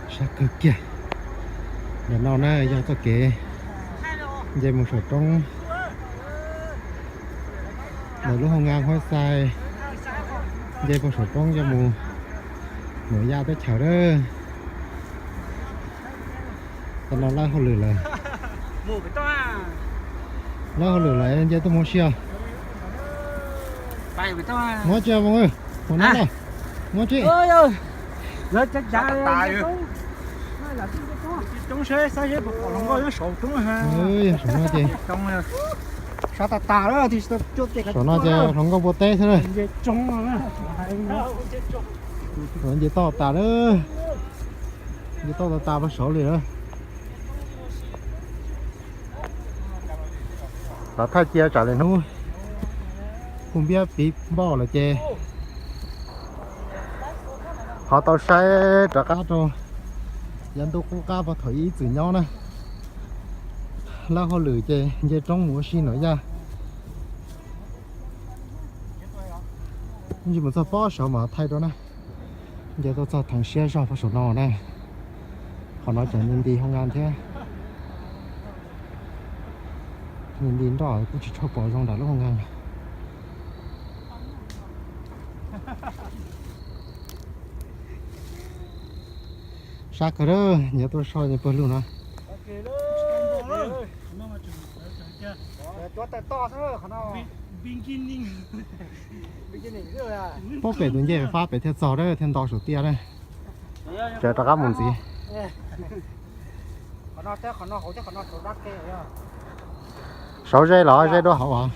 Sab kawg kiag. Ntawm no na yog txoj kev nce mus saum roob ntawm lub hoo ngas Huab Xais, nce puag saum roob coj mus Nuam Yaj teb chaws lawm. Tam no lawb hauj lwm lawm. Lawb hauj lwm lawm, nce tuaj mus ua si os. Muab tsi, muab tsi. Saum no ces, saum no ces hluas nkauj pua teb xwb na. Nce toj tas lawm, nce toj tas tas pag saud li lawm. Los thaij cia tsam lwm hnub Phu Npiab piv npauj lawm ces ho tau saib rov qab rau yav ntuj qub qab pog thaum ib txwm nyob na. Lawb hauj lwm ces nce roob mus ua si Nuam Yaj. Ntsis mus txog pob saud mas thaij rau na. Nce tuaj txog theem siab zog pog saum no na. Qhov no tseem nti nti hoo ngas thiab. Nti nti nroj kuj tsis tshua pom zoo nram lub hoo ngas. Sab kawg, nyias tuaj so nyias pawg lug no. Pub pem tus ncej fab pem thiaj txog thiaj nto saum tiaj na. Tseem rov qab mus ntxiv. Saud ze los ze dua hauv os.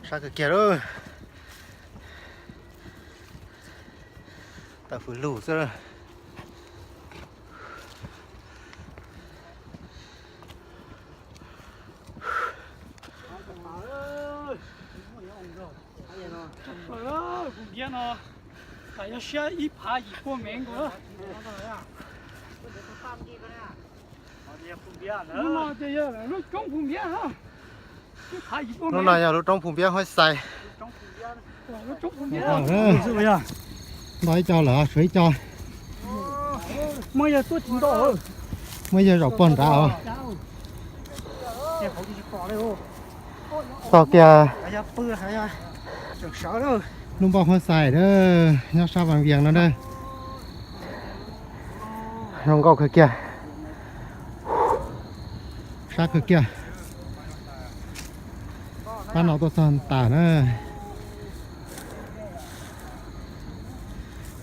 Sab kawg kiag lawm. Tawm fws lug xwb. Phu Npiab no tas yog siab ib phav yim pua mev nkaus. Lub no ces yog lub roob Phu Npiab. Hnub no yog lub roob Phu Npiab Huab Xais. Nto ib co lawm, suav ib co. Muaj yawg zaum pog nrad os. Txog kiag lub npoj Huab Xais a, nyob sab Vaj Vias no na. Zoo nkauj kawg kiag. Sab kawg kiag. Pab no tuaj txog tas na.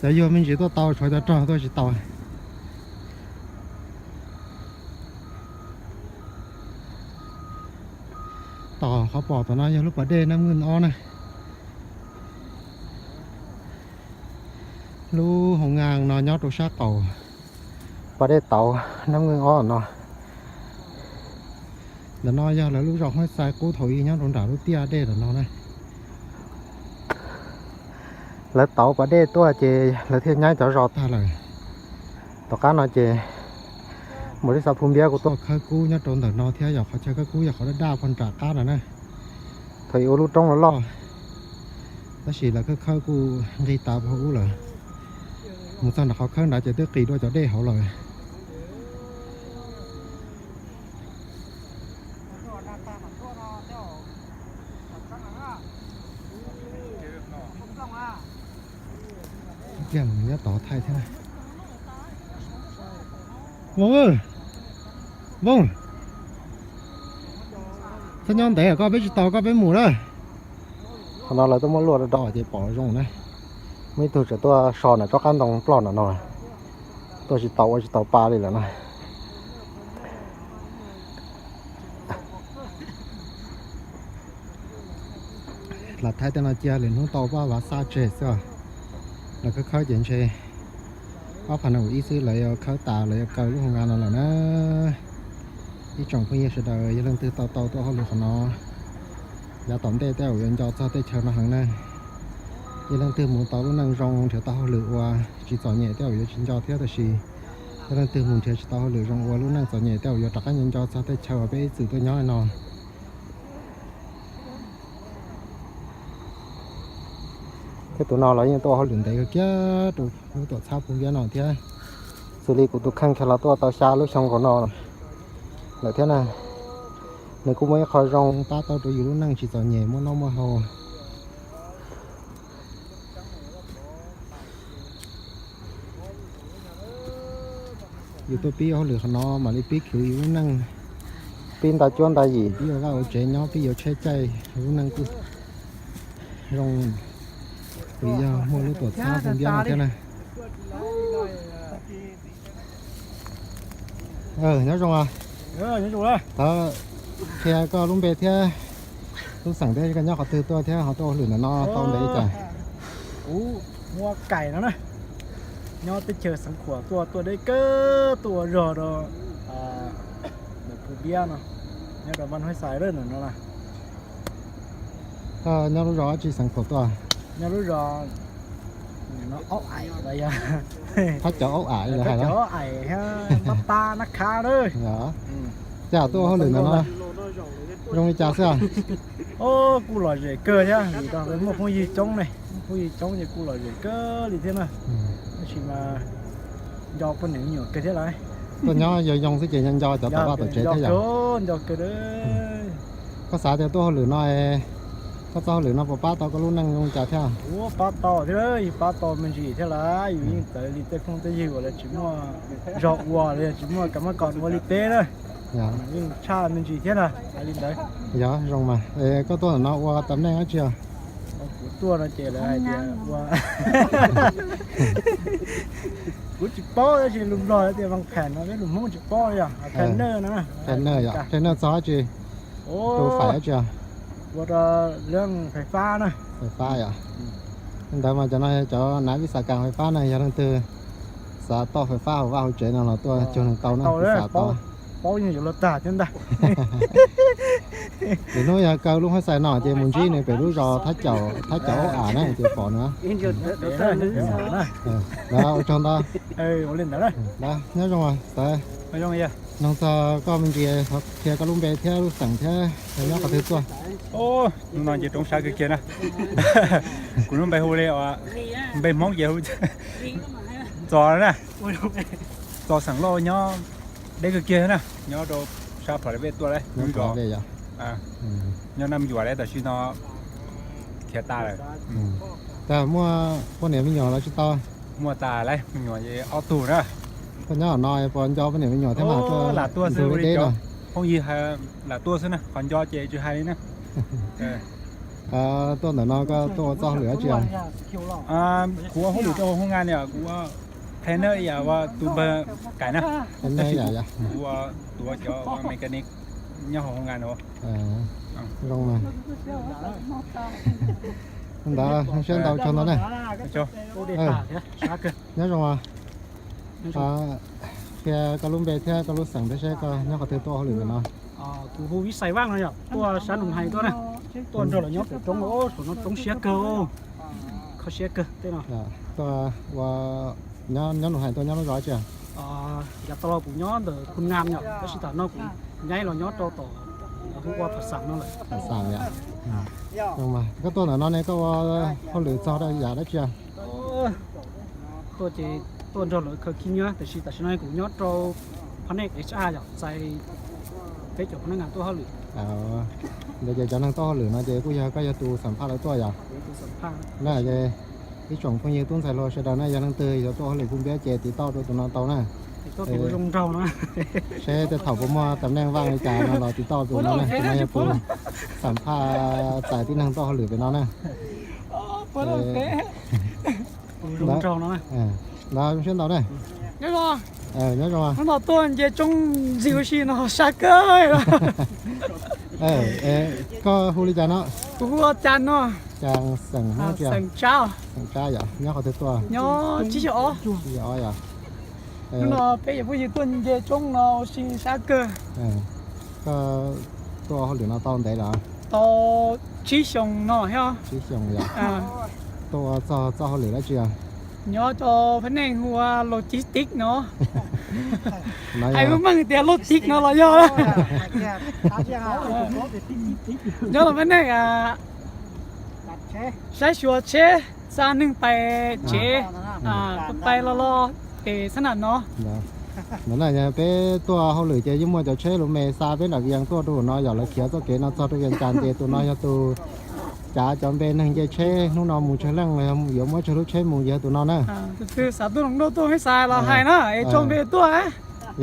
Cov yuag me ntsis tuaj tau, tshuav cov rog tuaj tsis tau. Tom qhov pom tom no yog lub pas dej Nab Ngwj ob na. Lub hoo ngas no nyob rau sab qaum pas dej tauv Nab Ngwj ob no. Ntawm no yog lawv lub zos Huab Xais qub thaum ub nyob rau nram lub tiaj dej ntawm no na. Lawv tauv pas dej tuaj ces lawv thiaj nyaib cov zos tag lawm. Tom qab no ces Maum Lis Xas Phu Npiab kuj tuaj khawb kub nyob rau ntawm no thiab, yog qhov chaw khawb kub yog qhov daj daj pog nram qab no na. Thaum ub ua lub roob loj loj, tab sis lawv khawb khawb kuj nqig tas pog ub lawm. Mus txog nram qhov khawb nrad ces twb qis dua cov dej hauv lawm. Ib pliag mus nyob tod thaij thiab. Voos, Voos, txhob nyob ntev koj, peb tsis tau koj peb mus lawm. Qhov no lawv tuaj muab luaj do do ces pom zoo na. Muaj ib tug tseem tuaj so nram tsob qab ntoo ploj nram no, tuaj tsis tau ua tsis tau pa li lawm na. Lam thaij tej no cia lwm hnub tau pab vav xa tseg xwb. Lawv khawb khawb ces ntshe ob phav nees nkaum ib xwb lawv yuav khawb tas, lawv yuav kaw lub hoo ngas no lawm na. Ib tsoom phooj ywg sawv daws, yog leej twg tau tau tuaj hauj lwm qhov no, yav tom ntej tej zaum yuav nco txog tej chaw no heev na. Yog leej twg mus tau lub neej zoo nrhiav tau hauj lwm ua tsis txom nyem tej zaum yuav tsis nco thiab, tab sis yog leej twg mus nrhiav tsis tau hauj lwm zoo ua lub neej txom nyem tej zaum yuav rov qab nco nco txog tej chaw uas peb ib txwm tuaj nyob no. Tus no los yeej tuaj hauj lwm ntev kawg kiag rau lub tuam txhab Phooj Viab no thiab. Xws li kuv tus kheej kiag los tuaj tau xya lub xyoo nkaus no lawm thiab na. Nws kuj muaj ib qho zoo pab tau rau yus lub neej tsis txom nyem muaj noj muaj haus. Yus tuaj pib hauj lwm qhov no mam li pib khwv yus lub neej, pib nta cuab nta yim, pib ua vaj ua tsev nyob, pib yuav tsheb caij, lub neej kuj zoo vim yog muaj lub tuam txhab Phooj Viab no thiab na. Nyob zoo. Thov qhia koj lub npe thiab lub xeem thiab koj nyob qhov twg tuaj thiab ho tuaj hauj lwm ntawm no tau ntev li cas? Kuv hu ua Kaim no na, nyob teb chaws Xeev Khuam tuaj, tuaj deb kawg tuaj ua zog rau ntawm Phu Npiab no, nyob rau Npab Huab Xais lawm ntawm no na. Koj nyob lub zos dab tsi Xeev Khuam tuaj? Nyob lub zos Aub Aim los yog Thab Cauv Aub Aim los hais los Aub Aim thiab Nab Tab Nab Khab na. Cas tuaj hauj lwm ntawm no zoo li cas xwb? Kuj lom zem kawg thiab vim rau muaj phooj ywg coob ne, muaj phooj ywg coob ces kuj lom zem kawg li thiab na. Tab sis mas nco poj niam me nyuam kawg thiab lauj. Tuaj nyob yoo yoo xwb ces nco nco cov tom vaj tom tsev thiab yom? Nco kawg. Koj xav tias tuaj hauj lwm no, koj txoj hauj lwm no puas pab tau koj lub neej zoo li cas thiab? Ua pab tau thiab, yeej pab tau me ntsis thiab lauj. Yus yeej txawv li tej phooj tej ywg uas lawv tsis muaj zog ua los yog tsis muaj kav mab kom ua li peb na. Yeej tshaj me ntsis thiab na, hais li ntawd. Yog zoo mas. Koj tuaj ntawm no ua tam neej dab tsi os? Kuv tuaj no ces lawv hais tias ua, kuv tsis paub tab sis lus Nplog tias vaj phem no, peb lus Hmoob tsis paub yog phem nej no. Phem nej yom? Phem nej txog dab tsi? Tus fais dab tsi os? Ua rau leej fais fab na. Fais fab yom? Ntawd mas cov no cov nav vis xas kas fais fab na, yog leej twg xav toj fais fab hauv vaj hauv tsev no los tuaj cuag neeg tau na, vis xas tau. Paub yeej yuav luag tag thiab ntag. Lwm hnub yog kaw lub Huab Xais no ces mus ntsib nws pem lub zos Thab Cauv, Thab Cauv Aub Aim na ces pom na. Ua tsaug ntau. Nyob zoo, txawm nug txog koj me ntsis, thov qhia koj lub npe thiab lub xeem thiab nyob qhov twg tuaj. Hnub no ces roob sab kawg kiag na. Kuv lub npe hu li, npe Hmoob ces hu Txos na. Txos xeem Lauj, nyob deb kawg kiag na, nyob rau sab Pha Lais Vej tuaj lawm. Nyob Naj Yuam lawm, tam sim no khiav tas lawm. Muaj poj niam me nyuam los tsis tau? Muaj tas lawm, me nyuam ob tug na. Koj nyob no puas nco poj niam me nyuam thiab mas? Lam tuaj xwb, ua li cov phooj ywg lam tuaj xwb na, qhov nco ces tsis hais li na. Tuaj ntawm no koj tuaj ua txoj hauj lwm dab tsi? Kuv ua hauj lwm rau hoo nga no, kuv ua planner, ua tus npawg Kaim na. Kuv ua tus ua cov mechanic nyob hauv hoo nga no. Zoo na. Ntawd siab ntau, tsaug ntau na. Nyob zoo. Qhia koj lub npe thiab koj lub xeem thiab seb koj nyob qhov twg tuaj hauj lwm ntawm no. Kuv hu Vib Xais Vaj no yom, tuaj sab Nus Hais tuaj na. Tuaj nrog lawv nyob pem roob, saum no roob siab kawg, kho siab kawg tej no. Tuaj ua, nyob Nus Hais tuaj nyob lub zos dab tsi? Yav tas los kuv nyob ntawm Khu Nam yom, tab sis tam no kuv nyaib los nyob rau tom hu ua Pha Xaam no lawm. Pha Xaam yom. Koj tuaj ntawm no ne koj ua hauj lwm txog yam dab tsi? Tuaj ces tuaj nrog lawv khaws khib nyiab, tiam sis tam sim no kuv nyob rau phab neej H R yom, txais peb cov phab neej tuaj hauj lwm. Ntawd ces cov neeg tuaj hauj lwm no ces kuj yog koj yog tus xam phaj lawv tuaj yom? Ib tsoom phooj ywg tub ntxhais hluas sawv daws na, yog leej twg yuav tuaj hauj lwm Phu Npiab ces tiv tauj rau tus no tau na. Seb tej thaum puas muaj tam neej vaj li cas no los tiv tauj tus no na, tus no yog tus xam phaj txais tib neeg tuaj hauj lwm pem no na. Ntawd, zoo siab ntau na. Nyob zoo. Hnub no tuaj nce roob ntxim ua si no sab kawg. Koj hu li cas no? Kuv hu ua Cas no. Cas xeem, xeem Tsab yom, nyob qhov twg tuaj? Nyob Tsib Xyoos Ob. Tsib Xyoos Ob yom. Hnub no peb yog phooj ywg tuaj nce roob no ua si sab kawg. Koj tuaj hauj lwm no tau ntev lawm? Tau tsib xyoos no thiab. Tsib xyoos yom. Tuaj ua txog txoj hauj lwm dab tsi? Nyob rau phab neej hu ua logistics no. Hais meej meej tias logistics no los yog. Nyob rau phab neej saib xyuas tsheb. Xa neeg pais tsev, pais los los pem xab nam no. Ntawm no peb tuaj hauj lwm ces yeej muaj cov tsheb lus me xa peb nram Vias tuaj rau no, yog lawv khiav txoj kev no txog rau Vias Cas ces tus no yog tus cav cov npe neeg nce tsheb hnub no mus tsawg leej yuav muab tsawg lub tsheb mus yog tus no na. Xav tuaj Loos Dauj tuaj peb xa los hais na es tso npe tuaj.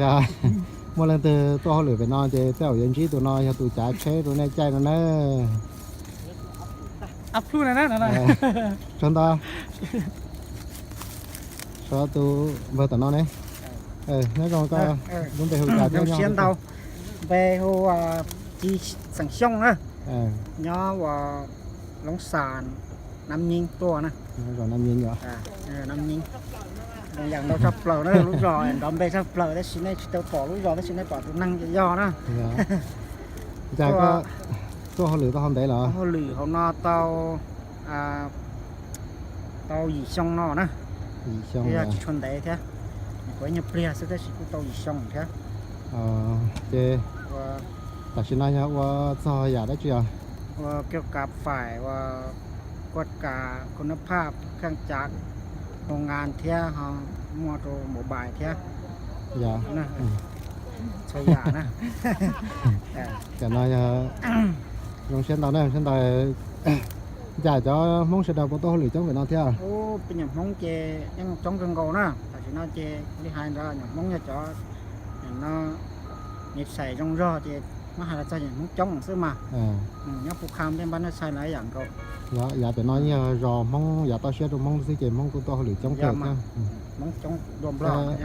Yog muaj leej twg tuaj hauj lwm pem no ces tej zaum yuav ntsib tus no yog tus cav tsheb rau nej caij no na. Tsaug ntau. Sov tus npawg tom no ne. Nyob zoo, koj lub npe hu cas thiab nyob? Npe hu Ci Xeem Xyooj na, nyob ua Loob Xas, Nam Nyeeb tuaj na. Nam Nyeeb, Nam Nyeeb. Zoo yam ntau tshaj plaws na, lub zos nrov npe tshaj plaws tab sis nej tsis tau pom lub zos tab sis nej pom tus neeg ces yog na. Cas koj tuaj hauj lwm tau hauv ntev los? Hauj lwm hauv no tau tau yim xyoo no na. Yim xyoo, yog tsis tshua ntev thiab, kuv nyuag pliag xwb tab sis kuj tau yim xyoo thiab. Ces tam sim no yog ua txog yam dab tsi os? Ua kiav kav faim, ua kuaj kav kuj nab phaj kheej cav hu nqa thiab ho muaj rau npaum npais thiab. Yog, txhua yam na. Cov no yog zoo siab ntau na, zoo siab ntau. Cas cov Hmoob sawv daws puas tuaj hauj lwm coob pem no thiab? Peb nyuam Hmoob ces yeej coob kawg nkaus na. Tam sim no ces li hais ntawd nyuam Hmoob yog cov no, nyias xais zoo zog ces muab hais los txog nyuam Hmoob coob xwb mas. Nyob Phu Kham tej npab nej xais los ib yam nkaus. Yav pem no yog zos Hmoob yav toj siab rau Hmoob xwb ces Hmoob kuj tuaj hauj lwm coob kawg thiab.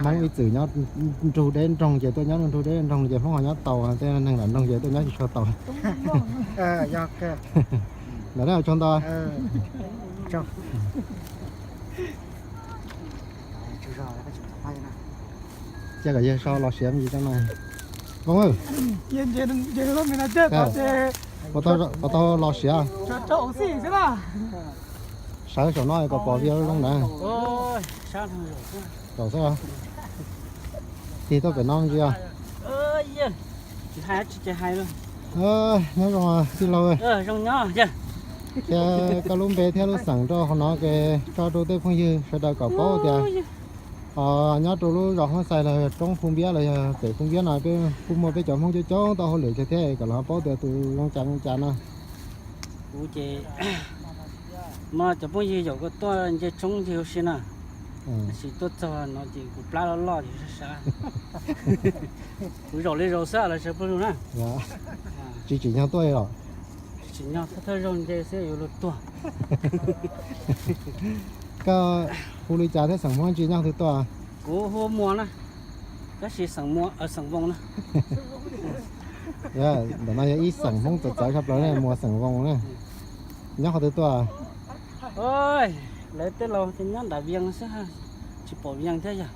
Hmoob ib txwm nyob nrug deb nroog ces tuaj nyob nrug deb nroog ces Hmoob ho nyob tau, tej neeg lam nroog ces tuaj nyob tsis tshua tau. Lawm na, tsaug ntau. Cia kom yawg so los siav me ntsis tso na. Voob, puas tau los siav? Sawv saum no kom pom vias zoo na. Zaum xwb. Tig tuaj pem no ntsia. Nyob zoo tij laug. Ces koj lub npe thiab lub xeem rau hauv no es tso rau tej phooj ywg sawv daws kom paub tias nyob rau lub zos Hmoob Xais los yog roob Phu Npiab los yog pem Phu Npiab no peb kuj muaj peb cov Hmoob coob coob tuaj hauj lwm kiag thiab kom lawv paub tias tus zoo cas zoo cas no. Kuv ces muaj cov phooj ywg yaum kuv tuaj nce tshoob nce ua si na, tab sis tuaj txog no ces kuv plab loj loj ces sab sab. Kuv zaum li zaum xwb los sawv pawg lug na. Tsis tsim nyog tuaj li los? Tsis tsim nyog, thawj thawj zaug nce xwb yuav luag tuag. Koj hu li cas thiab xeem Hmoob tsis nyob twg tuaj? Kuv hu Muas na, tab sis xeem Muas, xeem Voos na. Ntawm no yog ib xeem Hmoob txawv txawv tshaj plaws ne, Muas xeem Voos na. Nyob qhov twg tuaj? Lawv tej laus ces nyob nram Vias xwb, tsis pom Vias thiab yog.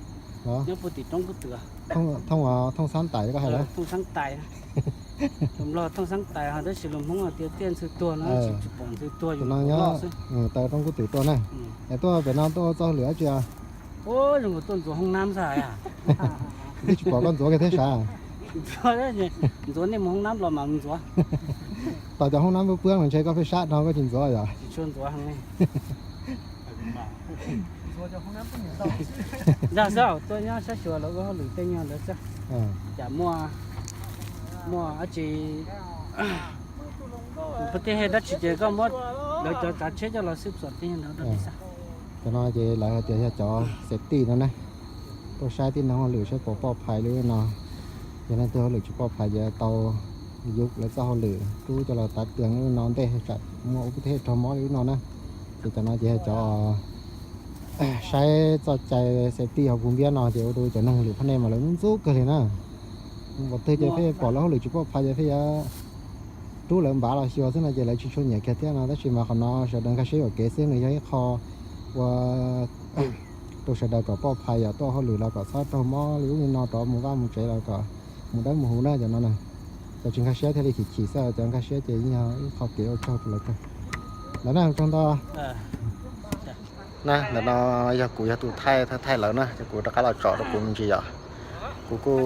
Nyob puag tim roob Kub Twm. Thooj Xaab Tais koj hais los? Thooj Xaab Tais. Lus Nplog Thooj Xaab Tais ho tab sis lus Hmoob tias tiaj Ntxwg Tuag no, tsis pom Ntxwg Tuag yus no loj xwb. Taw roob Kub Twm tuaj na. Es tuaj pem no tuaj ua txoj hauj lwm dab tsi? Ua zoo nkaus tuaj ntxuav hoob nab xwb. Twb tsis pom koj ntxuav kiag thiab sav? Ntxuav, ntxuav nej mus hoob nab los mas ntxuav. Tos cov hoob nab pwb pwb mas ntshe koj pheej sab dhau koj tsis ntxuav yom? Tsis tshua ntxuav heev li. Zag xwb, tuaj nyob saib xyuas lawv ua hauj lwm tej nyuag ntawd xwb. Cas muaj, muaj dab tsi, puag tej dab tsi ces koj muab lawv cov tsav tsheb coj los xwb, puag tej nyuag ntawd rau peb xwb. Cov no ces lawv hais tias yog cov xev tij no na, tuaj saib tib neeg hauj lwm saib puas poj phais li no. Yog leej twg hauj lwm tsis poj phais ces tau yug lawv txoj hauj lwm rub coj los tav tw li no ntej, tsam muaj ua pub thej raug mob li no na. Ces cov no ces yog cov saib txoj cai xev tij hauv Phu Npiab no ces ua rau cov neeg lwm phab nej mas lawv ntxub kawg li na. Qhov twg ces pheej pom lawv hauj lwm tsis poj phais ces pheej yuav rub lawv npav los xyuas xwb no ces lawv tsis tshua nyiam kiag thiab no, tab sis mas qhov no sawv daws nkag siab yuam kev xwb, nws yog ib qho ua rau sawv daws kom poj phais, yog tuaj hauj lwm los kom txhob raug mob li ub li no, rov mus vaj mus tsev los kom mus dawb mus huv na cov no na. Cov tsis nkag siab thiaj li chim chim xwb, cov nkag siab ces yeej yog ib qho kev ua tsaug rau lawv kawg. Lawv na, tsaug ntau. Na, ntawm no yog kuv yog tus thaij, thaij lawv na, ces kuv rov qab los tsom rau kuv me ntsis yom. Kuv kuj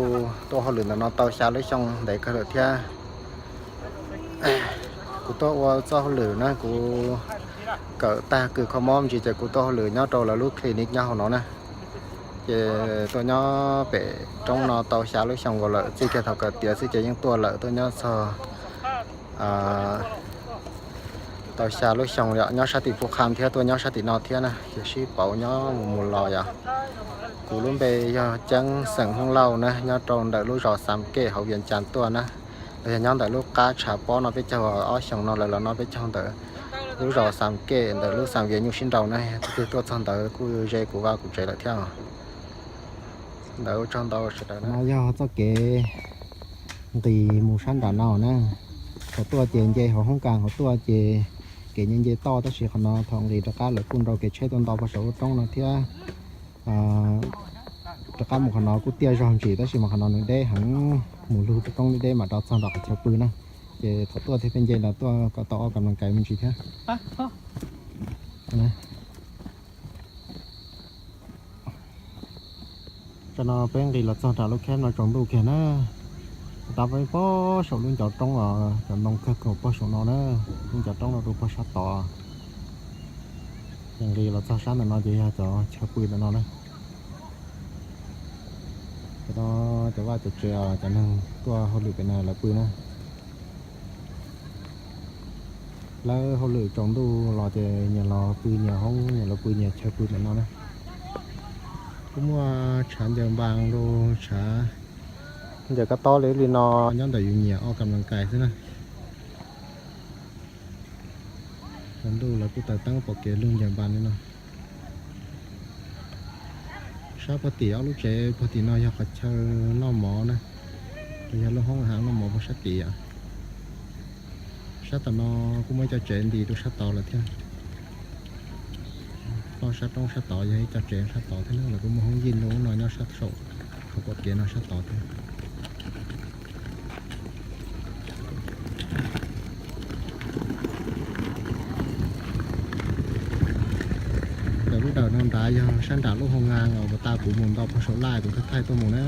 tuaj hauj lwm ntawm no tau xya lub xyoo ntev kawg lawm thiab. Kuv tuaj ua txoj hauj lwm na, kuv Kawm tag kws kho mob me ntsis ces kuv tuaj hauj lwm nyob rau lawv lub clinic nyob hauv no na. Ces tuaj nyob pem roob no tau xya lub xyoo nkaus lawm, txij kiag thaum kawm tiav xwb ces yeej tuaj lawm, tuaj nyob txog tau xya lub xyoo yom, nyob sab tim Phuj Kham thiab tuaj nyob sab tim no thiab na, ces sib pauv nyob mus mus los yom. Kuv lub npe yog Ceeb xeem Hmoob Lauj na, nyob rau ntawm lub zos Xam Kej hauv Vias Cas tuaj na. Los yog nyob ntawm lub qab tshav pob no peb caug, ob xyoos no lawm los no peb caug ntawm lub zos Xam Kej ntawm lub xeem Vias Nyuj sib nraus na. Tus twg tuaj txog ntawd kuj ze kuv vaj kuv tsev lawm thiab. Ntawd ua tsaug ntau sawv daws na. No yog txoj kev nqis mus sab nram no na. Thaum tuaj ces nce hauv hoob kas, thaum tuaj ces kev nce nce toj, tab sis qhov no thaum nqis rov qab lawv kuj nrau kev tsheb tuaj nto pog saum lub roob no thiab. Rov qab mus qhov no kuj tiaj zog ntsis, tab sis mas qhov no nws deb heev, mus lug roob deb deb mam rov txog nram qhov chaw pw na. Ces thaum tuaj thiaj pheej nce los tuaj kom tau ob kam nas kais me ntsis thiab. Tam no peb nqis los txog nram lub kheb no tsaus ntuj kiag na. Tab peb pob saum lub ncov roob os, cov ntoo kawg nkaus pob saum no na, lub ncov roob no rau pob sab tod. Ces nqis los txog sab ntawm no ces yog cov chaw pw ntawm no na. Cov no cov vaj cov tsev os, cov neeg tuaj hauj lwm pem no lawv pw na. Lawv hauj lwm tsaus ntuj los ces nyias los pw nyias hoob, nyias los pw nyias chaw pw ntawm no na. Kuj muaj tshav ncaws npas rau, tshav ncaws kab tob li ub li no nyob ntawm yus nyiam ob kam nas kais xwb na. Tsaus ntuj lawv kuj taws teeb pom kev lug ncaws npas li no. Sab puag tim ob lub tsev puag tim no yog qhov chaw noj mov na, los yog lub hoob hav noj mov puag sab tim. Sab tom no kuj muaj ib co tsev nti rau sab tod lawm thiab. Toj sab roob sab tod yog ib co tsev sab tod thiab na, lawv kuj muaj hoob yij rau ub no nyob sab saum qhov pom kev no sab tod thiab. Ntawm lub dawm no nrad yog sab nram lub hoo ngas uas puag ta kuv mus nto pog saum laj kuv thaij thaij tuaj mus na.